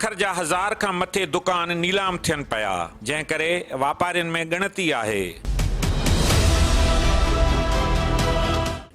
سکر جا هزار کان مٿي دڪان نيلام ٿين پيا، جنهن ڪري واپارين ۾ ڳڻتي آهي.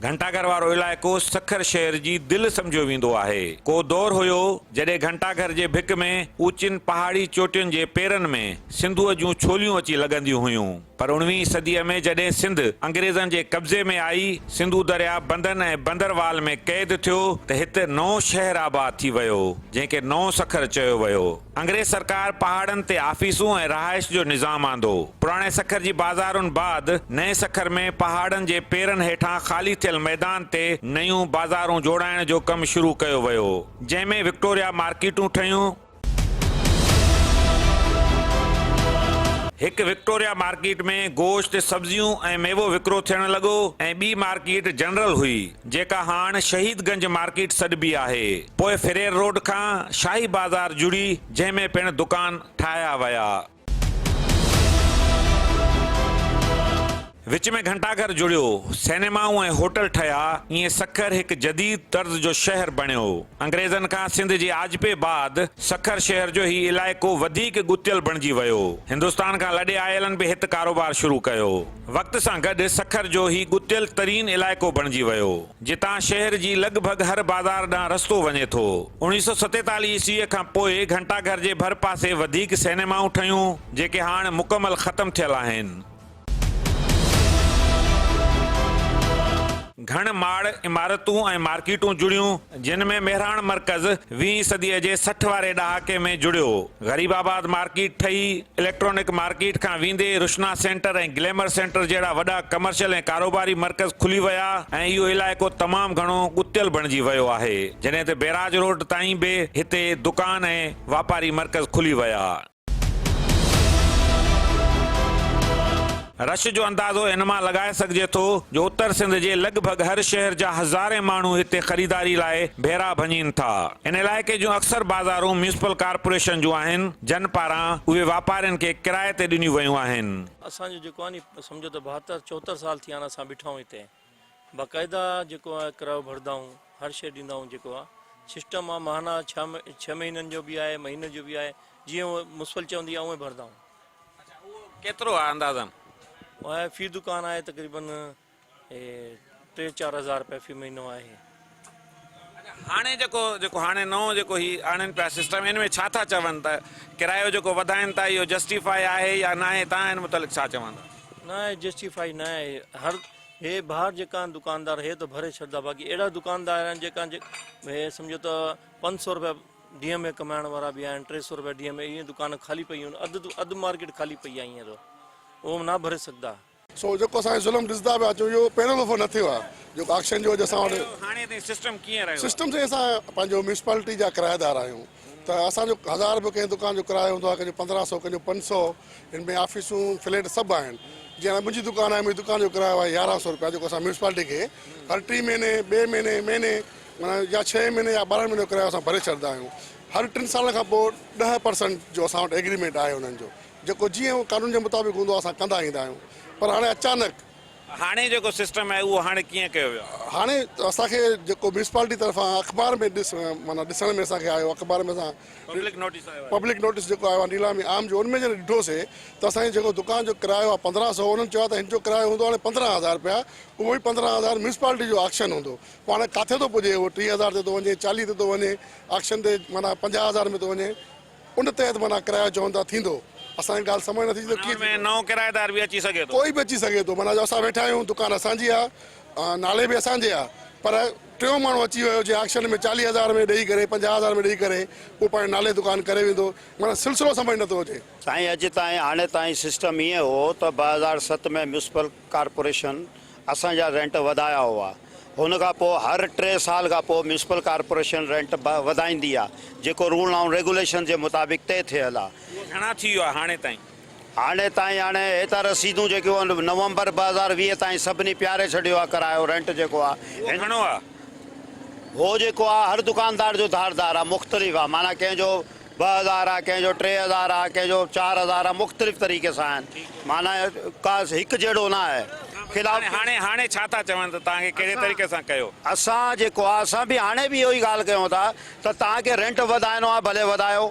گهنٽاگهر وارو علائقو سکر شهر جي دل سمجهيو ويندو آهي. ڪو دور هيو جڏهن گهنٽاگهر جي ڀڪ ۾ اوچين پهاڙي چوٽين جي پيرن ۾ سنڌوء جون ڇوليون اچي لڳنديون هيون. پر اڻويهين صديء ۾ جڏهن سنڌ انگريزن جي قبضي ۾ آئي، سنڌو درياء بندن ۽ بندر وال ۾ قيد ٿيو ته هت نئون شهر آباد ٿي ويو، جنهن کي نئون سکر چيو ويو. انگريز سرڪار پهاڙن تي آفيسون ۽ رهائش جو نظام آندو. پراڻي سکر جي بازارن بعد نئين سکر ۾ پهاڙن جي پيرن هيٺان خالي ٿيل ميدان تي نيون بازارون جوڙائڻ جو ڪم شروع ڪيو ويو، جنهن ۾ وڪٽوريا مارڪيٽون ٺهيون. هڪ وڪٽوريا مارڪيٽ ۾ گوشت، سبزيون ۽ ميوو وڪرو ٿيڻ لڳو ۽ ٻي مارڪيٽ جنرل هئي، جيڪا هاڻ شهيد گنج مارڪيٽ سڏبي آهي. پوء فريئر روڊ کان شاهي بازار جڙي، جنهن ۾ پڻ دڪان ٺاهيا ويا. وچ ۾ گهنٽا گهر جڙيو، سئنيمائون ۽ هوٽل ٺهيا، ائين سکر هڪ جديد طرز جو شهر بڻيو. انگريزن کان سنڌ جي آجپي بعد سکر شهر جو هي علائقو وڌيڪ ڳتيل بڻجي ويو. هندستان کان لڏي آيلن به هت ڪاروبار شروع ڪيو. وقت سان گڏ سکر جو هي ڳتيل ترين علائقو بڻجي ويو، جتان شهر جي لڳ ڀڳ هر بازار ڏانهن رستو وڃي ٿو. 1947 عيسويء کان پوء گهنٽا گهر جي ڀر پاسي وڌيڪ سئنيمائون ٺهيون، جيڪي هاڻ مڪمل ختم ٿيل آهن. گهڻ ماڙ عمارتون ۽ مارڪيٽون جڙيون، جن ۾ مهراڻ مرڪز ويهين صديء جي 60 واري ڏهاڪي ۾ جڙيو. غريب آباد مارڪيٽ ٺهي، اليڪٽرانڪ مارڪيٽ کان ويندي رشنا سينٽر ۽ گليمر سينٽر جهڙا وڏا ڪمرشل ۽ ڪاروباري مرڪز کلي ويا ۽ اهو علائقو تمام گهڻو ڳتيل بڻجي ويو آهي، جڏهن ته بيراج روڊ تائين به هتي دڪان ۽ واپاري مرڪز کلي ويا. رش جو اندازو ان مان لڳائي سگهجي ٿو جو اتر سنڌ جي لڳ ڀڳ هر شهر جا هزارين ماڻهو هتي خريداري لاء ڀيرا ڀڃين ٿا. ان علائقي جون اڪثر بازارون ميونسپل ڪارپوريشن جون آهن جن پاران اهي واپارين کي ڪرائي تي ڏنيون ويون آهن. اسان جو جيڪو آهي ني سمجهو ته 72 74 سال ٿي ويا آهن اسان بيٺا آهيون هتي باقاعده جيڪو آهي ڪرايو ڀردا آهيون هر شيء ڏيندا آهيون جيڪو آهي سسٽم آهي ماهانه ڇهه مهينن جو به آهي مهيني جو به آهي جيئن هو مسفل چوندي آهي اونئين ڀردا آهيون. اڇا اهو ڪيترو آهي اندازن؟ اهو في دڪان آهي تقريبن ٽي چار هزار رپيا في مهينو آهي. اڇا هاڻي جيڪو جيڪو هاڻي نئون جيڪو هي آڻين پيا سسٽم ان ۾ ڇا ٿا چون ته ڪرايو جيڪو وڌائين ٿا اهو جسٽيفائي آهي يا ناهي تهان ان متعلق ڇا چوندا؟ نه آهي جسٽيفائي نه آهي هر هي ٻاهر جيڪا آهن دڪاندار هي ته ڀري ڇڏدا باقي اهڙا دڪاندار آهن جيڪا هي سمجهو ته 500 رپيا ڏينهن ۾ ڪمائڻ وارا به آهن 300 رپيا ڏينهن ۾ ائين دڪان خالي پئي آهن اڌ اڌ مارڪيٽ خالي پئي آهي هينئر اهو نه ڀري سگهندا. سو جيڪو اسان ظلم ڏسندا پيا اچون اهو پهريون دفعو نه ٿيو آهي جيڪو آڪشن جو اڄ اسان وٽ هاڻي تائين سسٽم ڪيئن رهيو آهي؟ سسٽم سائين اسان پنهنجو ميونسپالٽي جا ڪرايدار آهيون ته اسان جو هزار رپيو ڪنهن دڪان جو ڪرايو هوندو آهي ڪنهن جو 1500 ڪنهن جو 500 ان ۾ آفيسون فليٽ سڀ آهن جيئن هاڻي منهنجي دڪان آهي منهنجي دڪان جو ڪرايو آهي 1100 رپيا جيڪو اسان ميونسپالٽي کي هر ٽي مهيني ٻئي مهيني مهيني معنيٰ يا ڇهين مهيني يا 12 مهيني جو ڪرايو اسان ڀري ڇڏندا آهيون هر ٽن سالن کان پوء 10 پرسنٽ جو اسان وٽ ايگريمينٽ آهي انهن جو جيڪو جيئن قانون جي مطابق هوندو آهي اسان ڪندا ايندا آهيون پر هاڻي اچانڪ هاڻي جيڪو سسٽم آهي اهو هاڻي ڪيئن ڪيو ويو آهي؟ هاڻي اسان کي جيڪو ميونسپالٽي طرفان اخبار ۾ ڏس معنيٰ ڏسڻ ۾ اسان کي آيو اخبار ۾ اسان پبلڪ نوٽيس آيو آهي. پبلڪ نوٽيس جيڪو آيو آهي نيلامي عام جو ان ۾ جڏهن ڏٺوسي ته اسان جي جيڪو دڪان جو ڪرايو آهي 1500 انهن چيو آهي ته هن جو ڪرايو هوندو هاڻي 15,000 رپيا اهو ئي 15,000 ميونسپالٽي جو آڪشن هوندو پوء هاڻي ڪاٿي ٿو پڄي اهو 30,000 تي ٿو وڃي 40 تي ٿو وڃي آڪشن تي معنيٰ 50,000 ۾ ٿو وڃي ان تحت معنيٰ ڪرايو چون ٿا ٿيندو. اسان کي ڳالهه سمجهه نٿي اچي ته ڪيئن معنيٰ ان ۾ نئون ڪرائيدار به اچي سگهي ٿو. ڪوئي به اچي سگهي ٿو. معنيٰ جو اسان ويٺا آهيون دڪان اسان جي آهي نالي به اسان جي آهي پر ٽيون ماڻهو اچي ويو جنهن آڪشن ۾ 40,000 ۾ ڏئي ڪري 50,000 ۾ ڏئي ڪري اهو پنهنجي نالي دڪان ڪري ويندو معنيٰ سلسلو سمجهه نٿو اچي. سائين اڄ تائين هاڻي تائين سسٽم ائين هو ته 2007 ۾ ميونسپل ڪارپوريشن اسان جا رينٽ وڌايا هئا هن کان پوء هر ٽي سال کان پوء ميونسپل ڪارپوريشن رينٽ وڌائيندي آ جيڪو رول ۽ ريگوليشن جي مطابق طئي ٿيل آ. اهو گهڻا ٿي ويو آ هاڻي تائين؟ هاڻي تائين هاڻي هي ته رسيدون جيڪيون آهن نومبر 2020 تائين سڀني پياري ڇڏيو آ ڪرايو رينٽ جيڪو آ. اهو گهڻو آ؟ هو جيڪو آ هر دڪاندار جو ڌار ڌار آ مختلف آ معنيٰ ڪنهن جو 2000 آ ڪنهن جو 3000 آ ڪنهن جو 4000 آ مختلف طريقي سان آهن معنيٰ ڪا هڪ جهڙو نه آهي خلاف هاڻي هاڻي ڇا ٿا چون ته توهان کي ڪهڙي طريقي سان ڪيو. اسان جيڪو آ اسان به هاڻي به اهو ئي ڳالهه ڪيون ٿا ته توهان کي رينٽ وڌائڻو آ ڀلي وڌايو.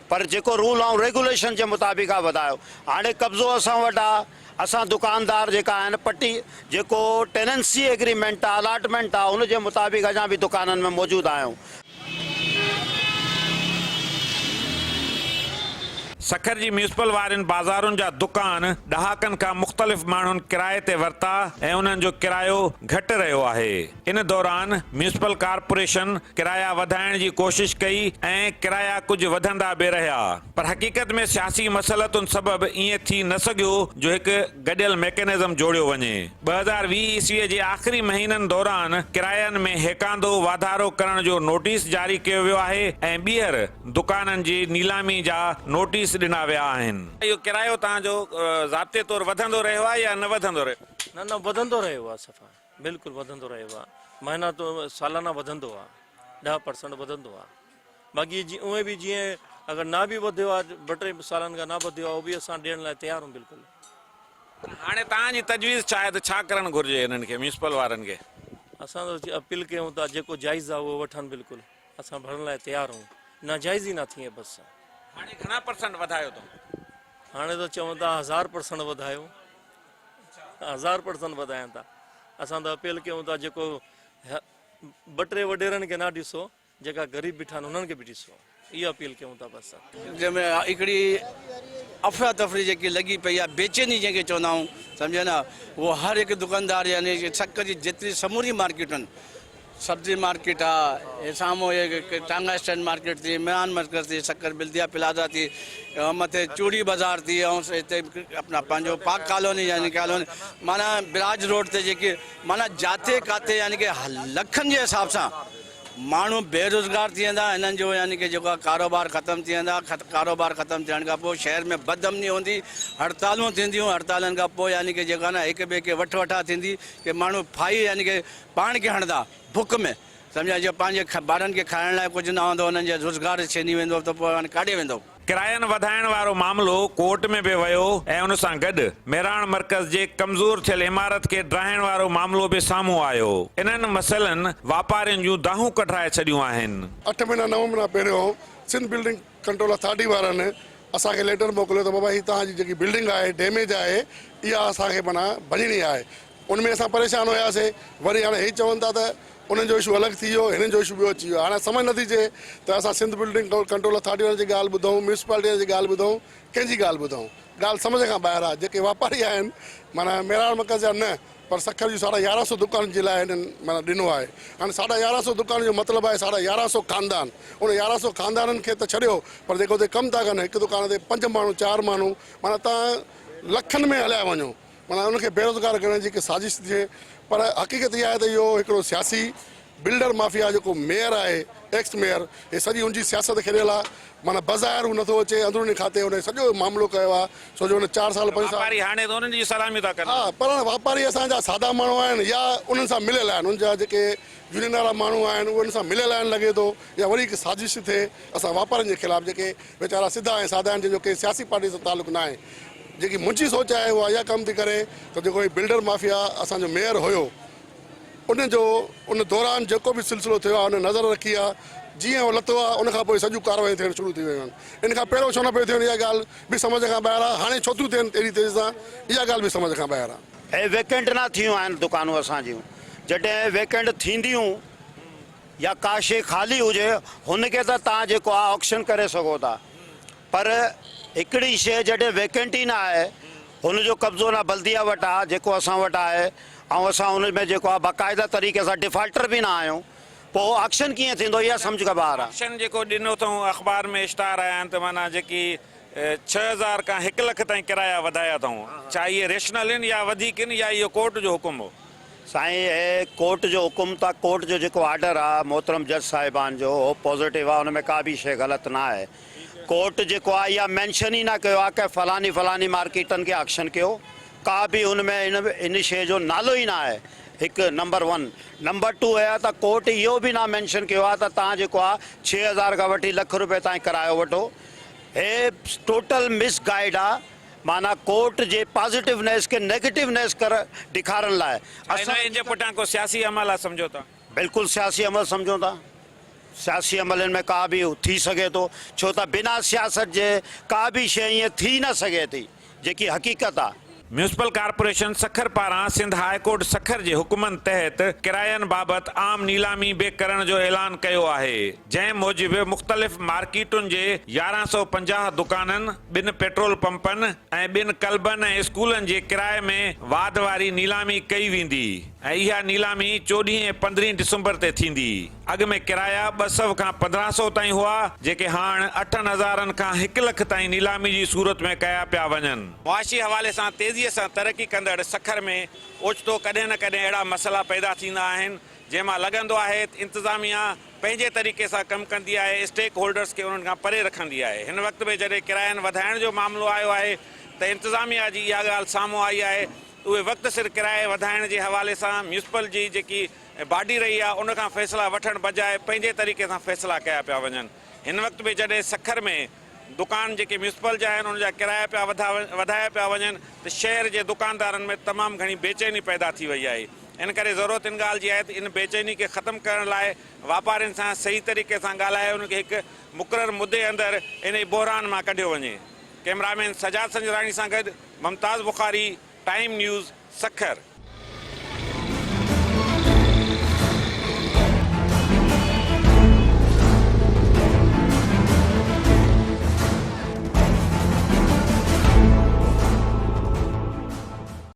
پر جيڪو رول ۽ ريگوليشن جي مطابق آ وڌايو. هاڻي قبضو اسان وٽ آ، اسان دڪاندار جيڪا آهن پٽي جيڪو ٽيننسي ايگريمينٽ آ، الاٽمينٽ آ ان جي مطابق اڃا به دڪانن ۾ موجود آهيون. سکر جي ميونسپل وارين بازارن جا دڪان ڏهاڪن کان مختلف ماڻهن ڪرائي تي ورتا ۽ انهن جو ڪرايو گهٽ رهيو آهي. ان دوران ميونسپل ڪارپوريشن ڪرايا وڌائڻ جي ڪوشش ڪئي ۽ ڪرايا ڪجهه وڌندا به رهيا پر حقيقت ۾ سياسي مصلحتن سبب ائين ٿي نه سگهيو جو هڪ گڏيل ميڪنزم جوڙيو وڃي. 2020 عيسوي جي آخري مهينن دوران ڪراين ۾ هيڪاندو واڌارو ڪرڻ جو نوٽيس جاري ڪيو ويو آهي ۽ ٻيهر دڪانن جي نيلامي جا نوٽيس ڏنا ويا آهن. اهو ڪرايو توهان جو ضابطي طور وڌندو رهيو آهي يا نه وڌندو رهيو؟ نه نه وڌندو رهيو آهي صفا. بلڪل وڌندو رهيو آ مهينا تو سالانه وڌندو آ 10% وڌندو آ باقي جي اونئي به جيئن اگر نه به وڌيو آ ٻه ٽي سالن کان نه وڌيو آ اهو به اسان ڏيڻ لاء تيار آهيون بلڪل. هاڻي توهان جي تجويز ڇا آهي ته ڇا ڪرڻ گهرجي هنن کي ميونسپل وارن کي؟ اسان ته اپيل ڪيون ٿا جيڪو جائز آ اهو وٺن بلڪل اسان ڀرڻ لاء تيار آهيون ناجائزي نه ٿئي بس. هاڻي گهڻا پرسنٽ وڌايو اٿئون؟ هاڻي ته چون ٿا 1000% وڌايو. 1000% وڌائين ٿا اسان ته اپيل ڪيون ٿا جيڪو ٻه ٽي وڏيرن کي نه ڏسو جيڪا غريب بيٺا آهن انهن کي به ڏسو اها اپيل ڪيون ٿا بس. جنهن ۾ هڪڙي افراتفري جيڪي لڳي پئي آهي بيچيني جنهن کي چوندا آهيون سمجهيو نه اهو هر هڪ دڪاندار يعني سڪ جي جيتري سموري مارڪيٽن سبزي مارڪيٽ آ هي سامهون هي ٽانگا اسٽينڊ مارڪيٽ ٿي ميران مرڪز ٿي سکر بلديا پلازا ٿي ۽ مٿي چوڙي بازار ٿي ۽ هتي اپنا پنهنجو پاڪ ڪالوني يعني ڪالوني معنيٰ براج روڊ تي جيڪي معنيٰ جاتي ڪاتي يعني ڪي لکن جي حساب سان ماڻهو بيروزگار ٿي ويندا هنن جو يعني ڪي جيڪو ڪاروبار ختم ٿي ويندا ڪاروبار ختم ٿيڻ کان پوء شهر ۾ بد امني هوندي هڙتالون ٿينديون هڙتالن کان پوء يعني ڪي جيڪو آ نه هڪ ٻئي کي وٺ وٺا ٿيندي ڪي ماڻهو ڦاهي يعني ڪي پاڻ کي هڻندا بک ۾ سمجهيا جو پنهنجي ٻارن کي کائڻ لاء ڪجهه نه هوندو انهن جي روزگار ڇيني ويندو ته پوء هاڻي ڪاڏي ويندو. ڪراين وڌائڻ وارو معاملو ڪورٽ ۾ به ويو ۽ ان سان گڏ مهراڻ مرڪز جي ڪمزور ٿيل عمارت کي ڊاهڻ وارو معاملو به سامهون آيو. انهن مسئلن واپارين جون دانهون ڪڍرائي ڇڏيون آهن. اٺ مهينا نو مهينا پهريون سنڌ بلڊنگ ڪنٽرول اٿارٽي وارن اسان کي ليٽر موڪليو ته بابا هي توهان جي جيڪي بلڊنگ آهي ڊيميج آهي اها اسان کي معنيٰ ڀڃڻي آهي ان ۾ اسان پريشان هياسي وري هاڻي هي چون ٿا ته انهن جو اشو الڳ ٿي ويو هنن جو اشو ٻيو اچي ويو هاڻي سمجهه نٿي اچي ته اسان سنڌ بلڊنگ ڪنٽرول اٿارٽي وارن جي ڳالهه ٻڌون ميونسپالٽي وارن جي ڳالهه ٻڌون ڪنهن جي ڳالهه ٻڌون ڳالهه سمجهه کان ٻاهر آهي جيڪي واپاري آهن معنيٰ مهراڻ مرڪز جا نه پر سکر جون ساڍا يارهن سو دڪانن جي لاء هنن معنيٰ ڏنو آهي هاڻي ساڍا يارهن سو دڪان جو مطلب آهي ساڍا يارهن سو خاندان ان يارهن سو خاندانن کي ته ڇڏيو پر جيڪو اتي ڪم ٿا ڪن هڪ دڪان تي پنج ماڻهو چار ماڻهو معنيٰ تان لکن ۾ هليا وڃو معنيٰ ان کي بيروزگار ڪرڻ جي هڪ سازش ٿي ٿئي پر حقيقت اها آهي ته اهو هڪڙو سياسي بلڊر مافيا جيڪو ميئر آهي ايڪس ميئر هي سڄي ان جي سياست کيڏيل آهي معنيٰ بظاهر هو نٿو اچي اندروني کاتي هن سڄو معاملو ڪيو آهي ڇو جو هن چار سال پنج سال واپاري هاڻي ته انهن جون سلاميون ٿا ڪن. ها پر هاڻي واپاري اسان جا سادا ماڻهو آهن يا انهن سان مليل آهن انهن جا جيڪي يونين وارا ماڻهو آهن اهي انهن سان مليل آهن لڳي ٿو يا وري هڪ سازش ٿئي اسان واپارين جي خلاف جيڪي ويچارا سڌا ۽ سادا آهن جن جو ڪنهن سياسي پارٽي سان تعلق ناهي جيڪي منهنجي سوچ آهي اها اها ڪم ٿي ڪري ته جيڪو هي بلڊر مافيا اسان جو ميئر هيو ان جو ان دوران جيڪو به سلسلو ٿيو آهي ان نظر رکي آهي جيئن هو لٿو آهي ان کان پوء سڄيون ڪارروايون ٿيڻ شروع ٿي ويون آهن ان کان پهريون ڇو نه پيون ٿين اها ڳالهه به سمجهه کان ٻاهر آهي هاڻي ڇو ٿيون ٿين اهڙي تيزي سان اها ڳالهه به سمجهه کان ٻاهر آهي. اهي ويڪنٽ نه ٿيون آهن دڪانون اسان جون جڏهن ويڪنٽ ٿينديون يا ڪا شيء خالي هجي هن کي ته توهان جيڪو آهي آڪشن ڪري سگهو ٿا پر هڪڙي شيء جڏهن ويڪنٽ ئي نه آهي هن جو قبضو نه بلديه وٽ آهي جيڪو اسان وٽ آهي ۽ اسان ان ۾ جيڪو آهي باقاعده طريقي سان ڊيفالٽر به نه آهيون پوء آڪشن ڪيئن ٿيندو اها سمجهه کان ٻاهر آهي. آڪشن جيڪو ڏنو اٿئون اخبار ۾ اشتهار آيا آهن ته معنيٰ جيڪي 6000 کان هڪ لک تائين ڪرايا وڌايا اٿئون ڇا اهي ريشنل آهن يا وڌيڪ آهن يا اهو ڪورٽ جو حڪم هو؟ سائين اهي ڪورٽ جو حڪم ته ڪورٽ جو جيڪو آرڊر آ محترم جج صاحبان جو اهو پازيٽو آ ان ۾ ڪا به شيء غلط نه آهي ڪورٽ جيڪو آ اها مينشن ئي نه ڪيو آ ڪه فلاني فلاني مارڪيٽن کي آڪشن ڪيو ڪا به ان ۾ ان ان شيء جو نالو ئي نه آهي هڪ نمبر ون نمبر ٽو اها ته ڪورٽ اهو به نه مينشن ڪيو آ ته تان جيڪو آ 6000 کان وٺي لک روپيه تائين ڪرايو وٺو هي ٽوٽل مس گائيڊ آ معنيٰ ڪورٽ جي پازيٽونيس کي نيگيٽونيس ڪر ڏيکارڻ لاء اسان. ان جي پٺيان ڪو سياسي عمل آ سمجهو ٿا. بلڪل سياسي عمل سمجهون ٿا. سياسي عملن ۾ ڪا به ٿي سگهي ٿو ڇو ته بنا سياست جي ڪا به شيء ائين ٿي نه سگهي ٿي جيڪي حقيقت آ. ميونسپل ڪارپوريشن سکر پاران سنڌ هاء ڪورٽ سکر جي حڪمن تحت ڪراين بابت عام نيلامي به ڪرڻ جو اعلان ڪيو آهي جنهن موجب مختلف مارڪيٽن جي 1150 دڪانن، ٻن پيٽرول پمپن ۽ ٻن ڪلبن ۽ اسڪولن جي ڪرائي ۾ واڌ واري نيلامي ڪئي ويندي ۽ اها نيلامي چوڏهين ۽ پندرهين ڊسمبر تي ٿيندي. اڳ ۾ ڪرايا 200 کان 1500 تائين هئا، جيڪي هاڻ اٺن هزارن کان هڪ لک تائين نيلامي جي صورت ۾ ڪيا پيا وڃن. معاشي حوالي سان تيزيء سان ترقي ڪندڙ سکر ۾ اوچتو ڪڏهن نه ڪڏهن اهڙا مسئلا پيدا ٿيندا آهن، جنهن مان لڳندو آهي ته انتظاميا پنهنجي طريقي سان ڪم ڪندي آهي، اسٽيڪ هولڊرز کي انهن کان پري رکندي آهي. هن وقت به جڏهن ڪراين وڌائڻ جو معاملو آيو آهي ته انتظاميا جي اها ڳالهه سامهون آئي آهي ته اهي وقت سر ڪرايي وڌائڻ جي حوالي سان ميونسپل جي جيڪي باڊي رهي آهي ان کان فيصلا وٺڻ بجاء پنهنجي طريقي سان فيصلا ڪيا پيا وڃن هن وقت به جڏهن سکر ۾ دڪان جيڪي ميونسپل جا آهن ان جا ڪرايا پيا وڌايا پيا وڃن ته شهر جي دڪاندارن ۾ تمام گهڻي بيچيني پيدا ٿي وئي آهي ان ڪري ضرورت ان ڳالهه جي آهي ته ان بيچيني کي ختم ڪرڻ لاء واپارين سان صحيح طريقي سان ڳالهائي انهن کي هڪ مقرر مدي اندر انهي بحران مان ڪڍيو وڃي ڪئميرامين سجاد سنجراڻي سان گڏ ممتاز بخاري ٽائيم نيوز سکر.